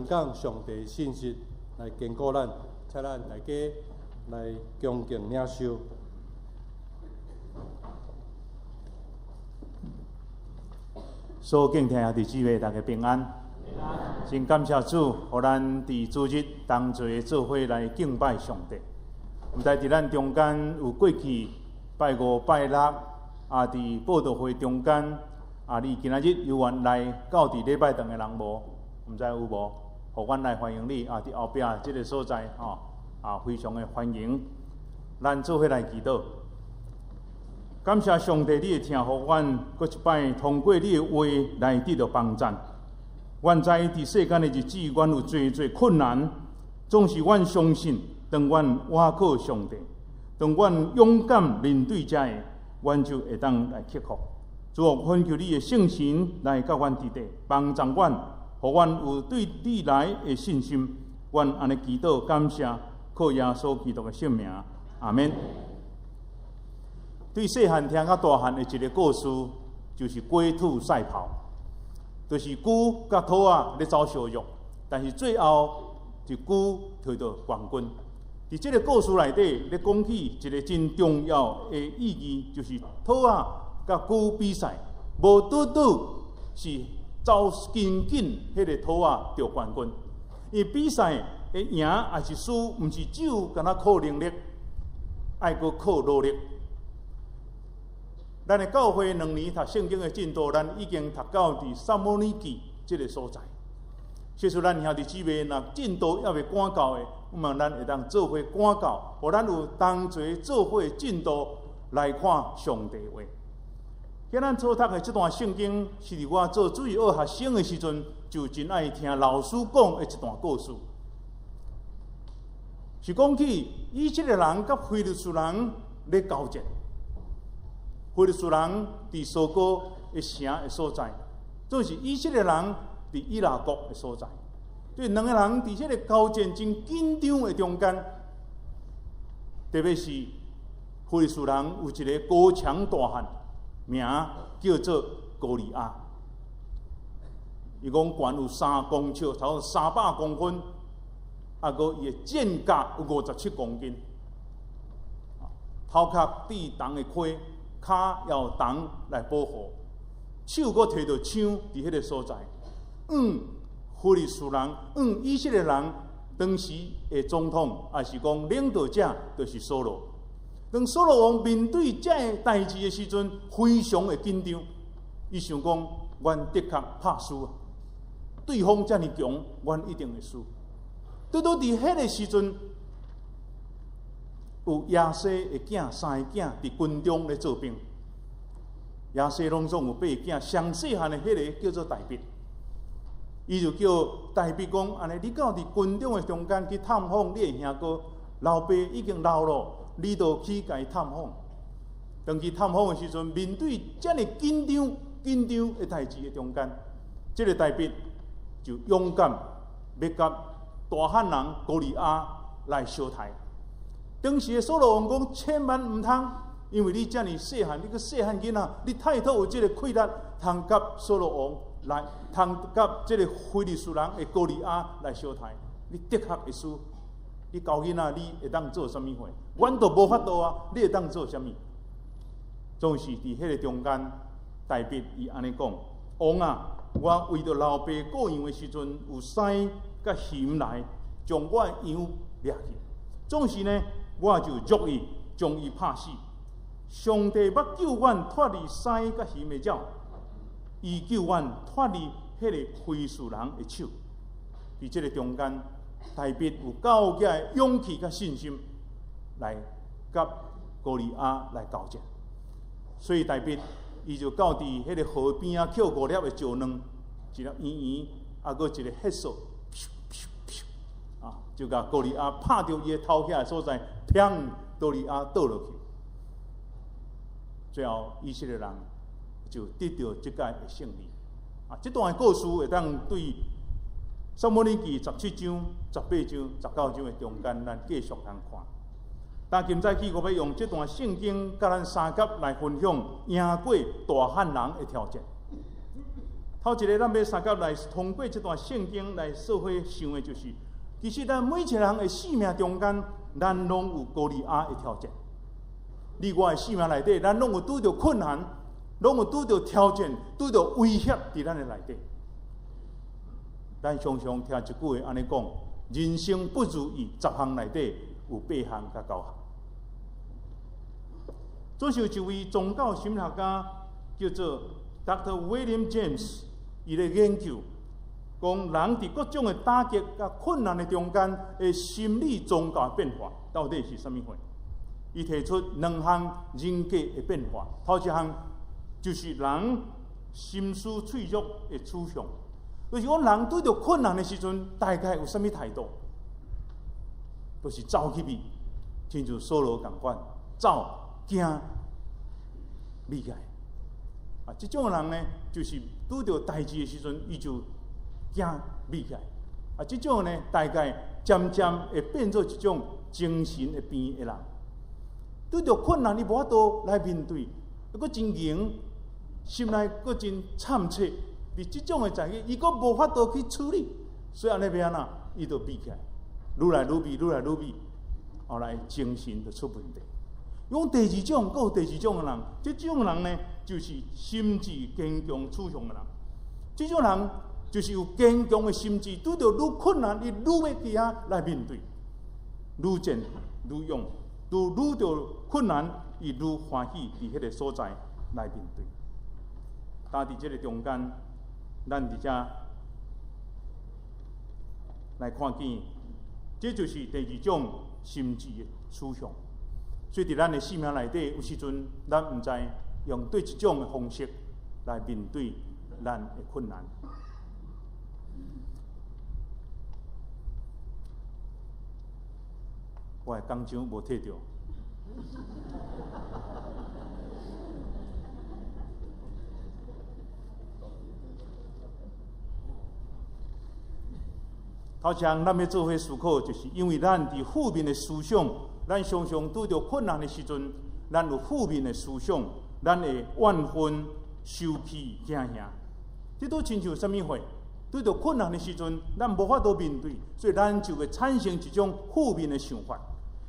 講上帝信實來堅固咱，請咱大家來恭敬領受。所敬聽兄弟姊妹，大家平安。真感謝主，予咱佇主日同齊做伙來敬拜上帝。毋知佇咱中間有過去拜五、拜六，啊，佇佈道會中間，啊，你今仔日有緣來到佇禮拜堂的人無？毋知有無？予阮來歡迎你啊！佇後壁這个所在，吼啊，非常的歡迎。咱做伙來祈禱，感謝上帝，你的疼，予阮閣一擺通過你的話來得著幫贊。阮知佇世間的日子，阮有濟濟困難，總是阮相信，當阮倚靠上帝，當阮勇敢面對這个，阮就會當來克服。主啊，懇求你的聖神來佮阮佇咧，幫助阮。予阮有對你來的信心，阮按呢祈禱感謝，靠耶穌基督的聖名，阿們。對細漢聽到大漢的一个故事，就是龜兔賽跑，就是龜佮兔仔咧走相約，但是最後就龜摕著冠軍。佇這个故事內底，咧講起一个真重要的意義，就是兔仔佮龜比賽，無拄拄是走真緊，彼个兔仔得冠軍。伊比賽會贏抑是輸，毋是只有干焦靠能力，愛閣靠努力。咱的教會2年讀聖經的進度，咱已經讀到佇撒母耳記這个所在。其實咱兄弟姊妹若進度猶未趕到的，希望咱會當做伙趕到，予咱有同齊做伙進度來看上帝話。今咱所讀的這段聖經，是佇我做主日學學生的時陣，就真愛聽老師講的一段故事。是講起以色列人佮非利士人咧交戰，非利士人佇掃哥的城的所在，就是以色列人佇以拉國的所在。對兩個人佇這个交戰真緊張的中間，特別是非利士人有一个高強大漢，名叫做歌利亞，伊講懸有3公尺，差不多300公分，啊，閣伊的箭甲有57公斤，頭殼戴銅的盔，跤用銅來保護，手閣提著槍佇彼个所在。非利士人，以色列人當時的總統，抑是講領導者，就是掃羅。當掃羅王面對這个代誌的時陣，非常的緊張。伊想講，阮的確拍輸啊，對方遮爾強，阮一定會輸。拄拄佇彼个時陣，有耶西的囝三個囝佇軍中咧做兵。耶西攏總有八個囝，上細漢的彼个叫做大衛。伊就叫大衛講：按呢，你到佇軍中的中間去探訪你的兄哥，老爸已經老咯。你就去共伊探訪。當去探訪的時陣，面對遮爾緊張、緊張的代誌的中間，這个大衛就勇敢欲佮大漢人歌利亞來相刣。當時的掃羅王講：千萬毋通，因為你遮爾細漢，你閣細漢囡仔，你太土有這个氣力，通佮掃羅王來，通佮這个非利士人的歌利亞來相刣，你的確會輸。你猴囡仔，你會當做啥物貨？阮都無法度啊！你會當做啥物？總是佇彼个中間，大衛伊按呢講：王啊，我為著老爸顧羊的時陣，有獅佮熊來將我的羊掠去。總是呢，我就捉伊，將伊拍死。上帝欲救阮脫離獅佮熊的爪，伊救阮脫離彼个非利士人的手。佇這个中間，大衛有夠額的勇氣佮信心來佮歌利亞來交戰，所以大衛伊就到佇彼个河邊仔，抾五粒的石卵，一粒圓圓，啊，閣一个火索，啊，就共歌利亞拍著伊的頭遐的所在，砰！歌利亞倒落去。最後以色列人就得著這擺的勝利。啊，這段的故事會當對撒母耳記17章、18章、19章的中間，咱繼續通看。但今早起，我欲用這段聖經，佮咱三甲來分享贏過大漢人的挑戰。頭一个，咱欲相佮來通過這段聖經來做伙想的，就是，其實咱每一個人的生命中間，咱攏有歌利亞的挑戰。你我的生命內底，咱攏有拄著困難，攏有拄著挑戰，拄著威脅佇咱的內底。咱常常聽一句話按呢講：人生不如意，十項內底有八項佮九項。總是有一位宗教心理學家叫做 Dr. William James，伊咧研究講人佇各種的打擊佮困難的中間的心理宗教變化到底是啥物貨？伊提出兩項人格的變化，頭一項就是人心思脆弱的取向，就是講人拄著困難的時陣，大概有啥物態度？就是走去避，親像掃羅仝款，走驚避開。啊，這種人呢，就是拄著代誌的時陣，伊就驚避開。啊，這種呢，大概漸漸會變做一種精神會病的人。拄著困難，伊無法度來面對，閣真硬，心內閣真慘切。佇這種的代誌，伊閣無法度去處理，所以按呢欲按怎，伊就避開，愈來愈避，愈來愈避，後來精神就出問題。講第二種，閣有第二種的人，這種人呢，就是心智堅強取向的人。這種人就是有堅強的心智，拄著愈困難，伊愈欲去遐來面對，愈戰愈勇。愈遇著困難，伊愈歡喜佇彼个所在來面對。但佇這个中間，咱佇遮來看見，這就是第二種心智的取向。所以佇咱的生命內底，有時陣咱毋知用對這種的方式來面對咱的困難。我的講章無提著。頭前咱欲做伙思考，就是因為咱佇負面的思想，咱常常拄著困難的時陣，咱有負面的思想，咱會怨恨、受氣、驚嚇。這都親像啥物貨？拄著困難的時陣，咱無法度面對，所以咱就會產生一種負面的想法。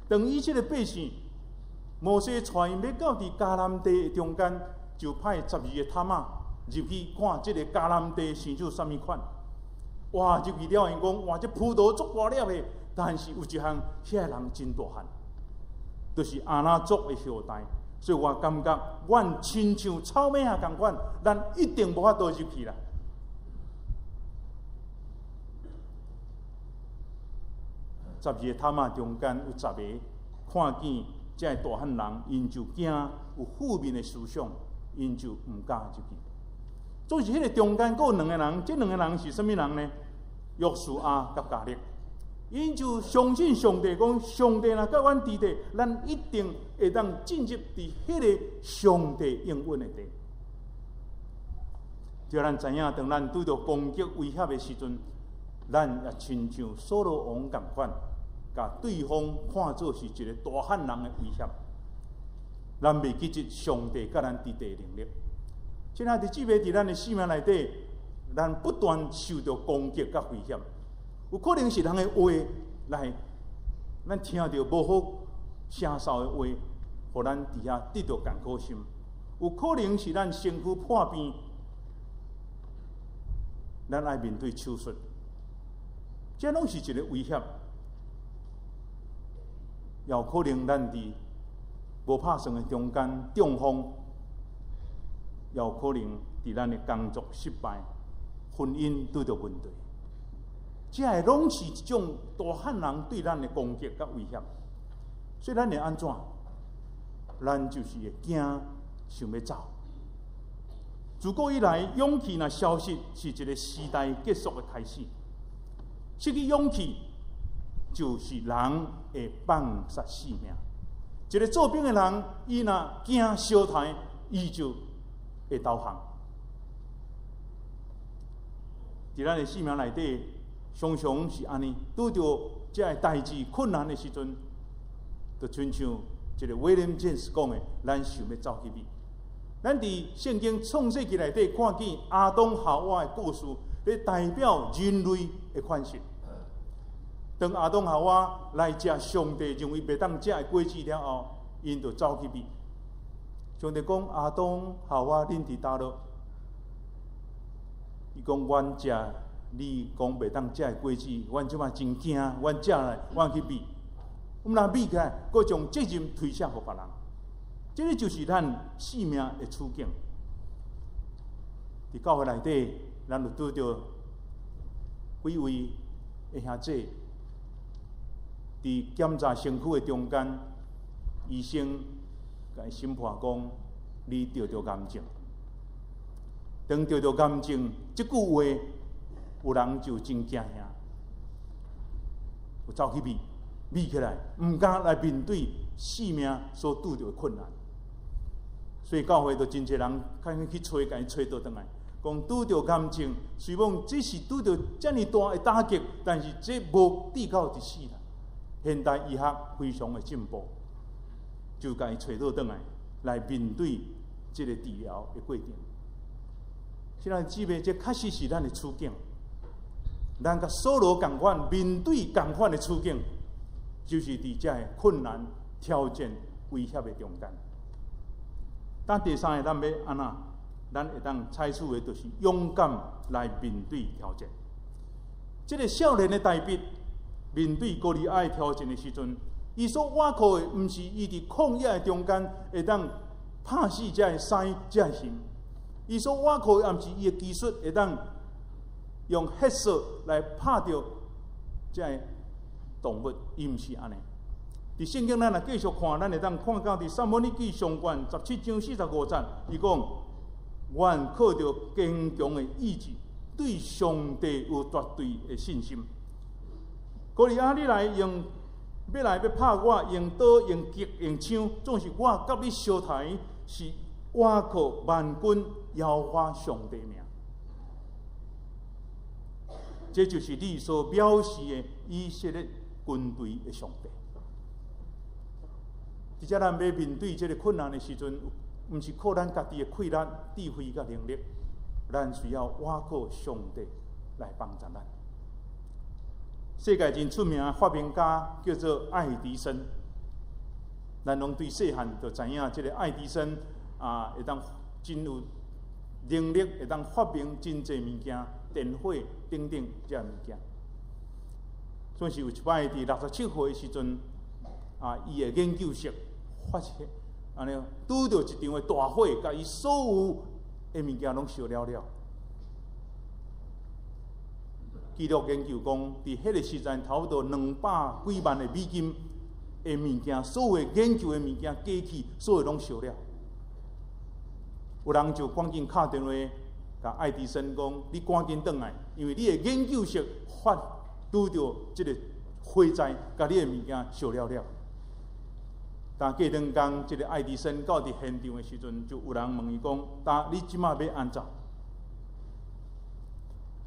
當以色列百姓，摩西帶𪜶欲到佇迦南地的中間，就派十二个探馬入去看這个迦南地生做啥物款。哇！入去了，𪜶講哇，這葡萄足大粒的，但是有一項，遐个人真大漢，就是亞拿族的後代。所以我感覺，阮親像草蜢仔仝款，咱一定無法度入去啦。十二个探馬中間有十個看見這个大漢人，𪜶就驚，有負面的思想，𪜶就毋敢入去。總是彼个中間閣有兩个人，這兩个人是啥物人呢？約書亞佮迦勒，𪜶就相信上帝，講上帝若佮阮佇咧，咱一定會當進入佇彼个上帝應允的地。就咱知影，當咱拄著攻擊威脅的時陣，咱也親像掃羅王仝款，共對方看做是一个大漢人的威脅。咱袂記得上帝佮咱佇咧的能力。親愛的姊妹，佇咱的生命內底，咱不斷受著攻擊佮危險，有可能是人的話來，咱聽著無好聲嗽的話，予咱佇遐得著艱苦心；有可能是咱身軀破病，咱愛面對手術，這攏是一个威脅。也有可能咱佇無拍算的中間中風。也有可能佇咱的工作失敗、婚姻拄著問題，這个攏是一種大漢人對咱的攻擊佮威脅。所以咱會按怎？咱就是會驚，想欲走。自古以來，勇氣若消失，是一个時代結束的開始。失去勇氣，就是人會放殺性命。一个做兵的人，伊若驚相刣，伊就會投降。佇咱的生命內底，常常是按呢，拄著這个代誌困難的時陣，就親像一个威廉·詹姆斯講的，咱想欲走去避。咱佇聖經創世記內底看見亞當夏娃的故事，咧代表人類的款式。當亞當夏娃來食上帝認為袂當食的果子了後，𪜶就走去避。上帝講：亞當夏娃，恁佇佗落？伊講：阮食你講袂當食的果子，阮這擺真驚，阮食來，阮去避。阮若避起來，閣將責任推卸予別人。這个就是咱性命的處境。佇教會內底，咱有拄著幾位的兄姊，佇檢查身軀的中間，醫生共伊診斷講，你得著癌症。當得著癌症這句話，有人就真驚嚇，有走去避，避起來，毋敢來面對性命所拄著的困難。所以教會就真濟人較去揣，共伊揣倒轉來，講拄著癌症，雖罔這是拄著遮爾大的打擊，但是這無至到一死啦。現代醫學非常的進步，就共伊揣倒轉來，來面對這个治療的過程。親愛姊妹，這確實是咱的處境。咱佮掃羅仝款面對仝款的處境，就是佇這个困難、挑戰、威脅的中間。但第三个，咱欲按怎？咱會當採取的，就是勇敢來面對挑戰。這个少年的大衛面對歌利亞的挑戰的時陣，伊所倚靠的，毋是伊佇曠野的中間會當拍死這个獅、這个熊。伊所倚靠的，毋是伊的技術會當用血索來拍著這个動物，伊毋是按呢。佇聖經，咱若繼續看，咱會當看到佇撒母耳記上卷17章45節，伊講：阮靠著堅強的意志，對上帝有絕對的信心。歌利亞，你來用欲來欲拍我，用刀、用戟、用槍，總是我佮你相刣，是倚靠萬軍耶和華上帝名。這就是你所藐視的以色列軍隊的上帝。佇遮咱欲面對這个困難的時陣，毋是靠咱家己的氣力、智慧佮能力，咱需要倚靠上帝來幫助咱。世界真出名的發明家叫做愛迪生，咱攏對細漢就知影，這个愛迪生啊，會當真有能力，會當發明真濟物件，電火等等這物件。總是有一擺佇67歲的時陣，啊，伊的研究室發現，按呢拄著一場的大火，共伊所有的物件攏燒了了。記錄研究講，佇彼个時陣，差不多兩百幾萬的美金的物件，所有研究的物件、機器，所有攏燒了。有人就趕緊敲電話，共愛迪生講：你趕緊轉來，因為你的研究室發拄著這个火災，共你的物件燒了了。但過兩工，這个愛迪生到佇現場的時陣，就有人問伊講：但你這馬欲按怎？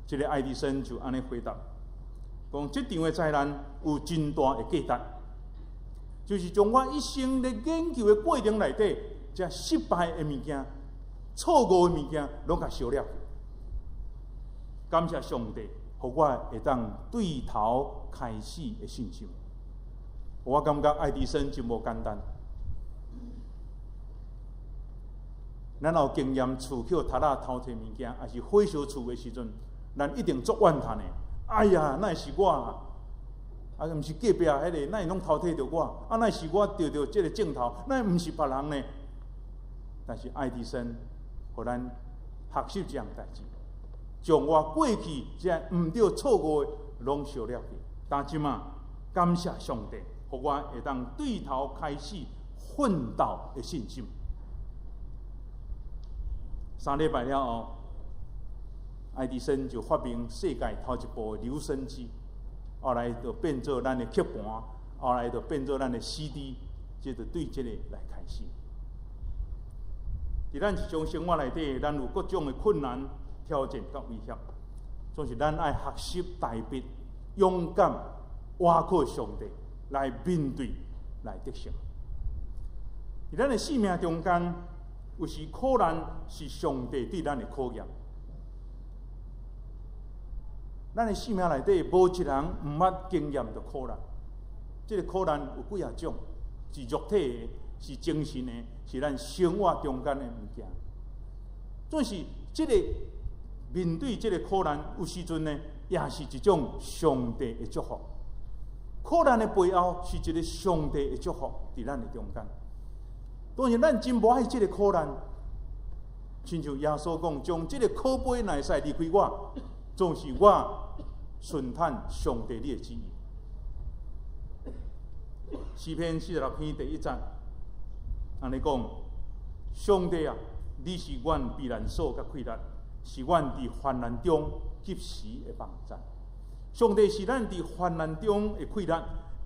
這个愛迪生就按呢回答：講這場的災難有真大的價值，就是將我一生咧研究的過程內底，這失敗的物件、錯誤的物件，攏共燒了。感謝上帝，予我會當對頭開始的信心。我感覺愛迪生真無簡單。咱有經驗，厝去予賊仔偷提物件，抑是火燒厝的時陣，咱一定足怨嘆的。哎呀，哪會是我啊？啊，毋是隔壁彼个，哪會攏偷提著我？啊，哪會是我著著這个鏡頭？哪會毋是別人呢？但是愛迪生，予咱學習這項代誌，將我過去這毋對錯誤的攏燒了去。但這馬感謝上帝，予我會當對頭開始奮鬥的信心。3禮拜了後，愛迪生就發明世界頭一部的留聲機，後來就變做咱的曲盤，後來就變做咱的 CD，這就對這个來開始。佇咱日常生活內底，咱有各種的困難、挑戰佮威脅，總是咱愛學習大衛勇敢、倚靠上帝來面對、來得勝。佇咱的生命中間，有時苦難是上帝對咱的考驗。咱的生命內底，無一人毋捌經驗著苦難。這个苦難有幾仔種，是肉體的，是精神的，是咱生活中間的物件。總是這个面對這个苦難，有時陣呢，也是一種上帝的祝福。苦難的背後是一个上帝的祝福，佇咱的中間。當然，咱真無愛這个苦難，親像耶穌講，將這个苦杯若會使離開我，總是我順趁上帝你的旨意。詩篇46篇第1節，按呢講：上帝啊，你是阮避難所佮氣力，是阮佇患難中及時的幫贊。上帝是咱佇患難中的氣力，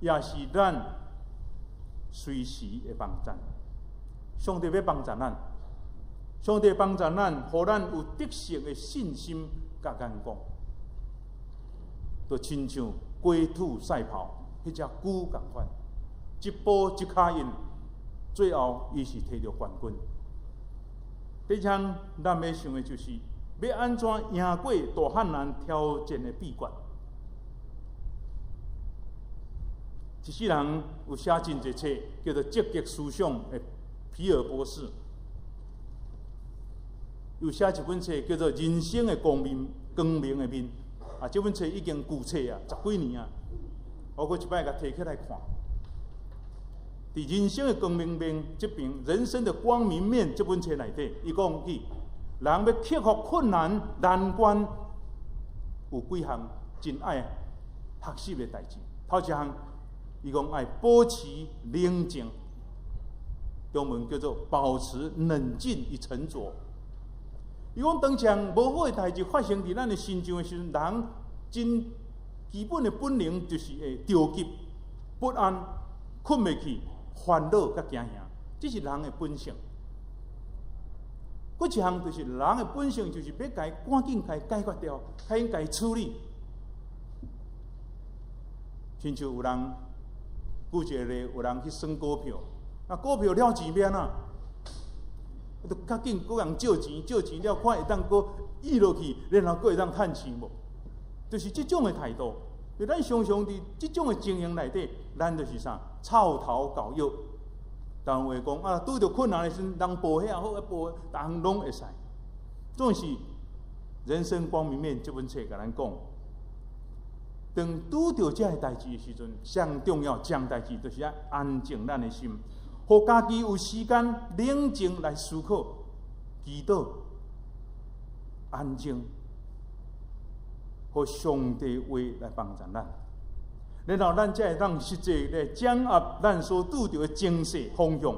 也是咱隨時的幫贊。上帝欲幫贊咱，上帝幫贊咱，予咱有得勝的信心佮眼光，就親像龜兔賽跑，彼隻龜仝款，一步一跤印，最後伊是提著冠軍。第二項，咱欲想的就是欲按怎贏過大漢難挑戰的秘訣。一世人有寫真濟冊，叫做積極思想的皮爾博士，有寫一本冊叫做《人生的光明光明的面》，啊，這本冊已經舊冊啊，十幾年啊，我閣一擺共提起來看。佇人生的光明面這邊，人生的光明面這本冊內底，伊講起人欲克服困難難關，有幾項真愛學習的代誌。頭一項，伊講愛保持冷靜，中文叫做保持冷靜與沉着。伊講當場無好的代誌發生佇咱的身上的時陣，人真基本的本能就是會著急、不安、睏袂去、煩惱佮驚嚇，這是人的本性。閣一項就是人的本性，就是欲共伊趕緊共伊解決掉，較緊共伊處理。親像有人舉一個例，有人去算股票，啊，股票了錢欲按怎？就較緊閣共借錢，借錢了看會當閣跌落去，然後閣會當趁錢無？就是這種的態度。就咱常常佇這種的情形內底，咱就是啥？臭頭猴藥。台灣話講啊，拄著困難的時陣，人報遐好，啊報逐項攏會使。總是人生光明面這本冊共咱講，當拄著這个代誌的時陣，上重要一項代誌就是愛安靜咱的心，予家己有時間冷靜來思考、祈禱、安靜，予上帝話來幫助咱，然後咱才會當實際來掌握咱所拄著的情勢方向。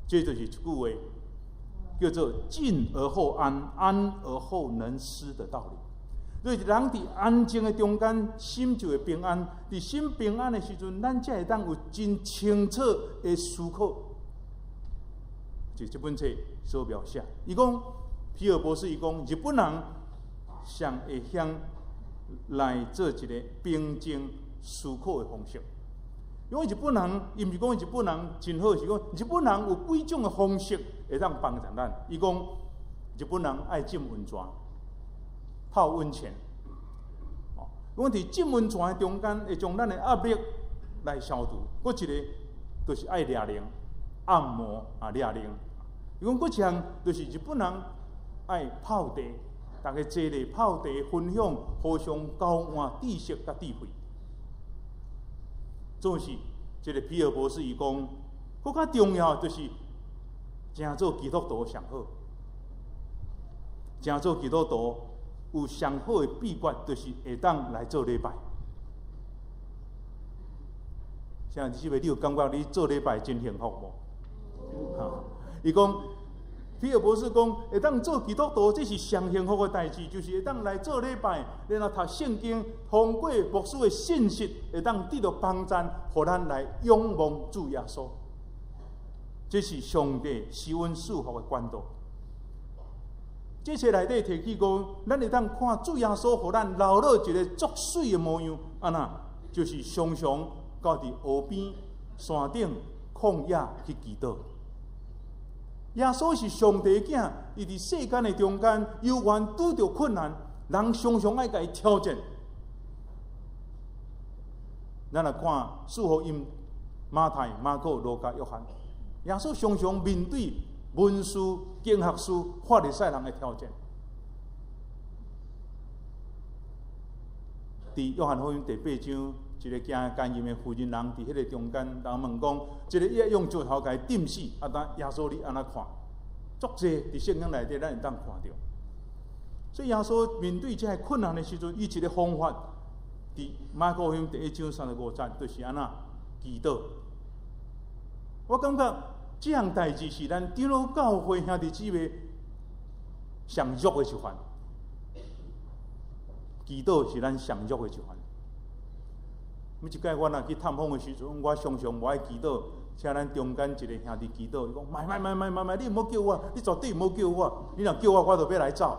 這就是一句話，叫做“靜而後安，安而後能思”的道理。所以人佇安靜的中間，心就會平安。佇心平安的時陣，咱才會當有真清楚的思考。就這本冊所描寫，伊講皮爾博士，伊講日本人上會曉來做一个平靜思考的方式。因為日本人，伊毋是講日本人真好，是講日本人有幾種的方式會當幫助咱。伊講日本人愛浸溫泉。泡溫泉，哦，講佇浸溫泉的中間，會將咱的壓力來消除。閣一个就是愛掠靈、按摩啊，掠靈。伊講閣一項就是日本人愛泡茶，逐家坐咧泡茶，分享，互相交換知識佮智慧。總是這个皮爾博士伊講，閣較重要就是，誠做基督徒上好，誠做基督徒。有上好的秘訣，就是會當來做禮拜。像這位，你有感覺你做禮拜真幸福無？哈，伊講，皮爾博士講，會當做基督徒，這是上幸福的代誌，就是會當來做禮拜，然後讀聖經，通過牧師的信息，會當得到幫贊，予咱來仰望主耶穌。這是上帝賜阮祝福的管道。這冊內底提起講，咱會當看主耶穌予咱留落一个足媠的模樣，按怎？就是常常到佇河邊、山頂、曠野去祈禱。耶穌是上帝的囝，伊佇世間的中間，猶原拄著困難，人常常愛共伊挑戰。咱來看四福音，馬太、馬可、路加、約翰，耶穌常常面對文士、經學師、法利賽人的挑戰。佇約翰福音第八章，一個行姦淫的婦人人佇彼個中間，人問講，這個伊愛用石頭共伊釘死，啊，當耶穌你按怎看？足濟佇聖經內底，咱會當看著。所以耶穌面對這个困難的時陣，伊一個方法，佇馬可福音第一章三十五節，就是按怎祈禱。我感覺這項代誌是咱長老教會兄弟姊妹上弱的一環。祈禱是咱上弱的一環。每一擺我若去探訪的時陣，我常常無愛祈禱，請咱中間一個兄弟祈禱。伊講：莫莫莫莫莫莫，你毋好叫我，你絕對毋好叫我。你若叫我，我就欲來走。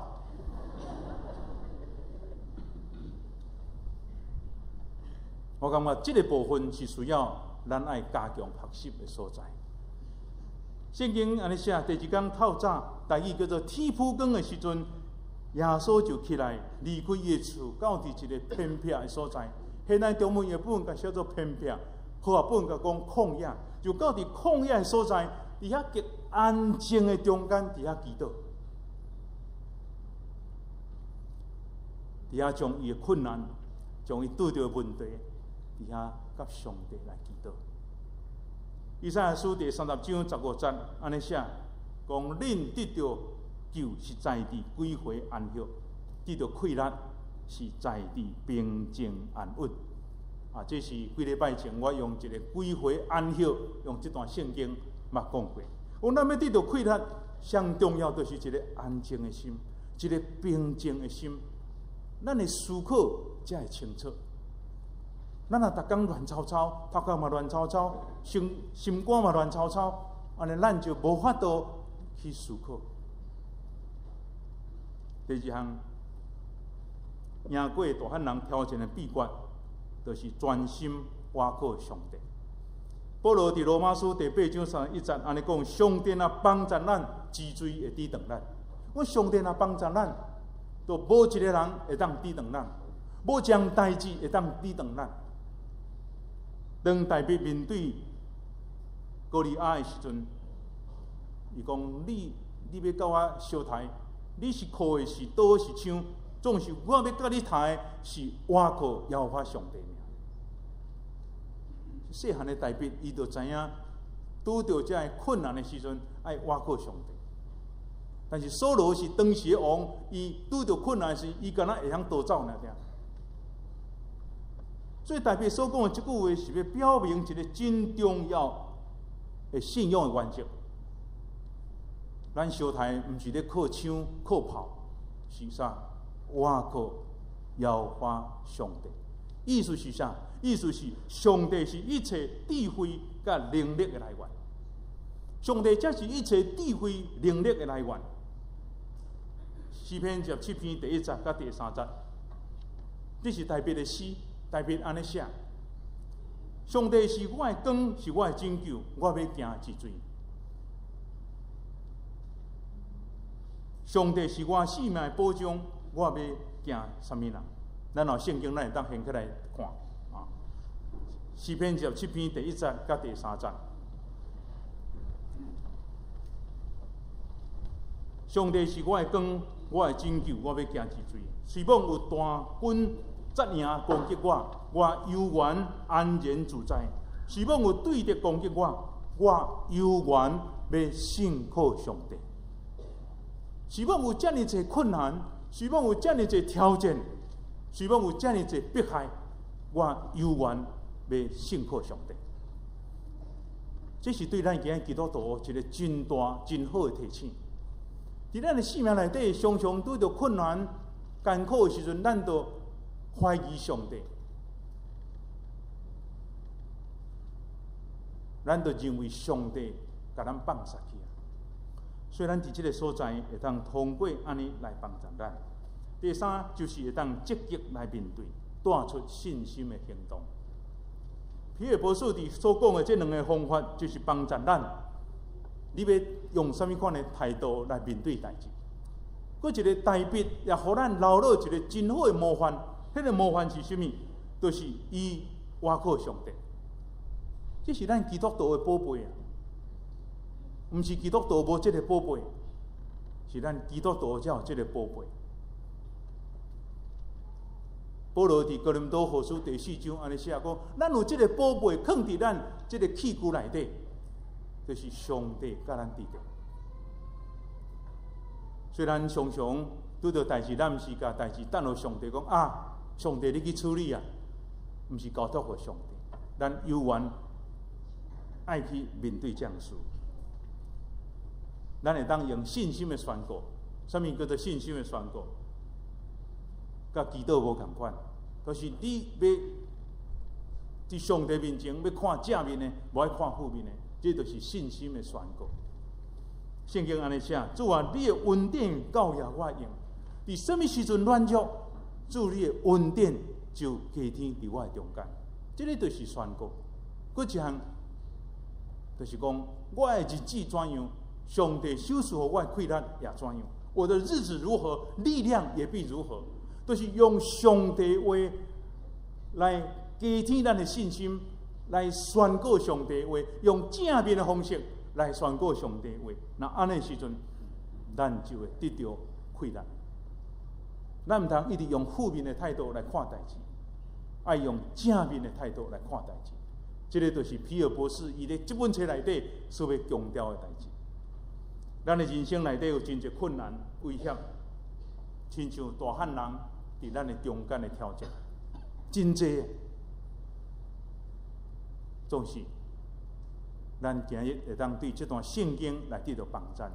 我感覺這個部分是需要咱愛加強學習的所在。聖經按呢寫，第二工透早，台語叫做天晡光的時陣，耶穌就起來離開伊的厝，到佇一個偏僻的所在。現代中文譯本共寫做偏僻，和合本共講曠野，就到佇曠野的所在，佇遐極安靜的中間，佇遐祈禱，佇遐將伊的困難，將伊拄著的問題，佇遐佮上帝來祈禱。以賽亞書第三十章十五節按呢寫，講恁得著救是在佇歸回安息，得著氣力是在佇平靜安穩。啊，這是幾禮拜前我用一個歸回安息，用這段聖經嘛講過。講咱欲得著氣力，上重要就是一個安靜的心，一個平靜的心，咱的思考才會清楚。咱若逐工亂糟糟，頭殼嘛亂糟糟，心心肝嘛亂糟糟，按呢咱就無法度去思考。第二項，贏過大漢人挑戰的秘訣，就是專心倚靠上帝。保羅佇羅馬書第八章三十一節按呢講：上帝若幫助咱，之罪會抵擋咱。阮上帝若幫助咱，就無一個人會當抵擋咱，無一項代誌會當抵擋咱。當大衛面對歌利亞的時陣，伊講：你你欲佮我相刣，你是靠的是刀是槍，總是我欲佮你刣的是倚靠耶和華上帝名。細漢的大衛，伊就知影拄著這个困難的時陣，愛倚靠上帝。但是掃羅是當時的王，伊拄著困難時，伊敢若會曉逃走爾爾。所以大衛所講的這句話，是欲表明一個真重要的信仰的原則。咱相刣毋是咧靠槍靠炮，是啥？倚靠耶和華上帝。意思是啥？意思是上帝是一切智慧佮能力的來源。上帝才是一切智慧能力的來源。詩篇二十七篇第一節佮第三節，這是大衛的詩。大衛按呢寫：上帝是我的光，是我的拯救，我欲驚一罪。上帝是我性命的保障，我欲驚啥物人？咱若聖經，咱會當掀起來看啊。詩篇二十七篇第一節佮第三節。上帝是我的光，我的拯救，我欲驚一罪。雖罔有大軍扎營攻擊我，我猶原安然自在；雖罔有對敵攻擊我，我猶原欲信靠上帝。雖罔有遮爾濟困難，雖罔有遮爾濟挑戰，雖罔有遮爾濟迫害，我猶原欲信靠上帝。這是對咱今日基督徒一個真大、真好的提醒。佇咱的生命內底，常常拄著困難、艱苦的時陣，咱就懷疑上帝，咱就認為上帝共咱放殺去啊。所以咱佇這个所在會當通過按呢來幫助咱。第三就是會當積極來面對，帶出信心的行動。彼得博士佇所講的這兩个方法，就是幫助咱你欲用啥物款的態度來面對代誌？閣一個大衛也予咱留落一個真好的模範。彼個模範是啥物？就是伊倚靠上帝。這是咱基督徒的寶貝啊！毋是基督徒無這個寶貝，是咱基督徒才有這個寶貝。保羅佇哥林多後書第四章按呢寫講：咱有這個寶貝，囥佇咱這個器具內底，就是上帝佮咱佇咧。雖然常常拄著代誌，咱毋是共代誌掷予上帝講啊，上帝你去處理啊，毋是交託予上帝，咱猶原愛去面對這項事。咱會當用信心的宣告，啥物叫做信心的宣告？佮祈禱無仝款，就是你欲佇上帝面前欲看正面的，無愛看負面的，這就是信心的宣告。聖經按呢寫：主啊，你的恩典夠了我用。佇啥物時陣軟弱，主你的恩典就加添佇我的中間。這个就是宣告。閣一項，就是講我的日子怎樣，上帝賞賜予我的氣力也怎樣。我的日子如何，力量也必如何。就是用上帝話來加添咱的信心，來宣告上帝話，用正面的方式來宣告上帝話。若按呢時陣，咱就會得著氣力。咱毋通一直用負面的態度來看代誌，愛用正面的態度來看代誌。這个就是皮爾博士伊咧這本冊內底所欲強調的代誌。咱的人生內底有真濟困難、危險，親像大漢人佇咱的中間的挑戰，真濟。總是，咱今日會當對這段聖經來得著幫贊，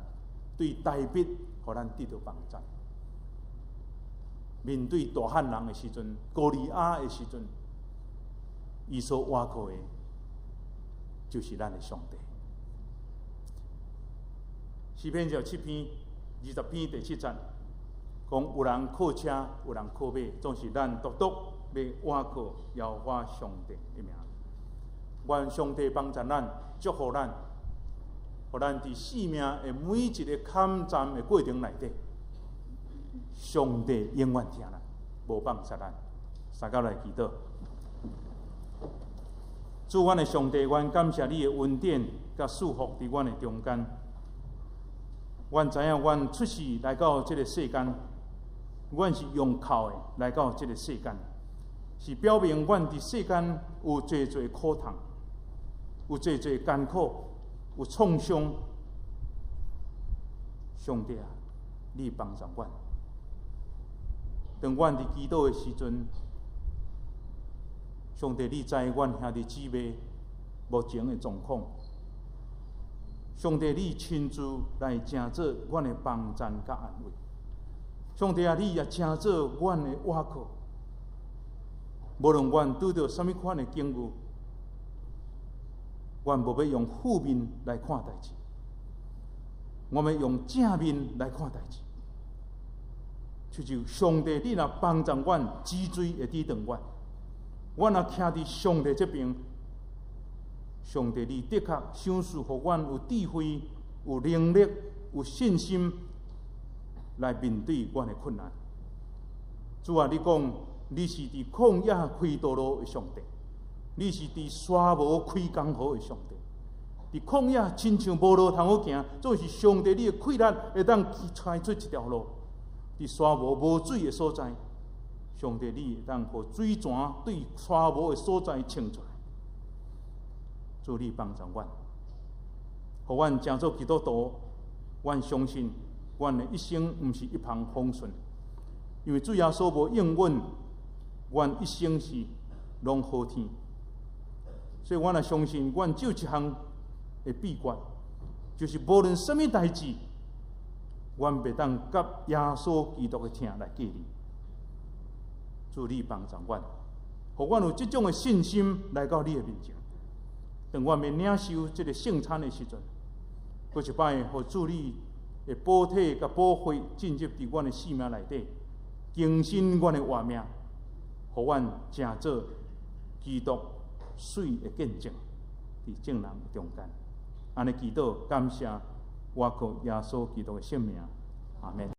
對大衛予咱得著幫贊。面對大漢人的時陣，歌利亞的時陣，伊所倚靠的，就是咱的上帝。詩篇27篇、20篇第七節，講有人靠車，有人靠馬，總是咱獨獨欲倚靠耶和華上帝的名。願上帝幫助咱，祝福咱，予咱佇生命的每一个坎站的過程內底，上帝永遠疼咱，無放捨咱。三甲來祈禱，主，阮的上帝，阮感謝你的恩典佮賜福佇阮的中間。阮知影，阮出世來到這个世間，阮是用哭的來到這个世間，是表明阮佇世間有濟濟苦痛，有濟濟艱苦，有創傷。上帝啊，你幫助阮。當阮佇祈禱的時陣，上帝，你知阮兄弟姊妹目前的狀況。上帝，你親自來成做阮的幫贊佮安慰。上帝啊，你也成做阮的倚靠。無論阮拄著啥物款的境遇，阮無欲用負面來看代誌，我欲用正面來看代誌。就上帝，你若幫助阮，止水會抵斷阮。阮若徛佇上帝這邊，上帝你的確賞賜予阮有智慧、有能力、有信心來面對阮的困難。主啊，你講你是佇曠野開道路的上帝，你是佇沙漠開江河的上帝。佇曠野親像無路通好行，總是上帝你的氣力會當開出一條路。佇沙漠無水的所在，上帝你會當予水泉對沙漠的所在衝出來。主你幫助阮，予阮成做基督徒，阮相信阮的一生毋是一帆風順，因為主耶穌無應允，阮一生是攏好天。所以阮也相信，阮只有一項的秘訣，就是無論啥物代誌，阮袂當佮耶穌基督的疼來隔離。主你幫助阮，予阮有這種的信心來到你的面前。當阮欲領受這个聖餐的時陣，閣一擺，予主你的寶體佮寶血進入佇阮的生命內底，更新阮的活命，予阮成做基督水的見證，佇眾人中間。按呢祈禱感謝，我靠耶穌基督的聖名，阿門。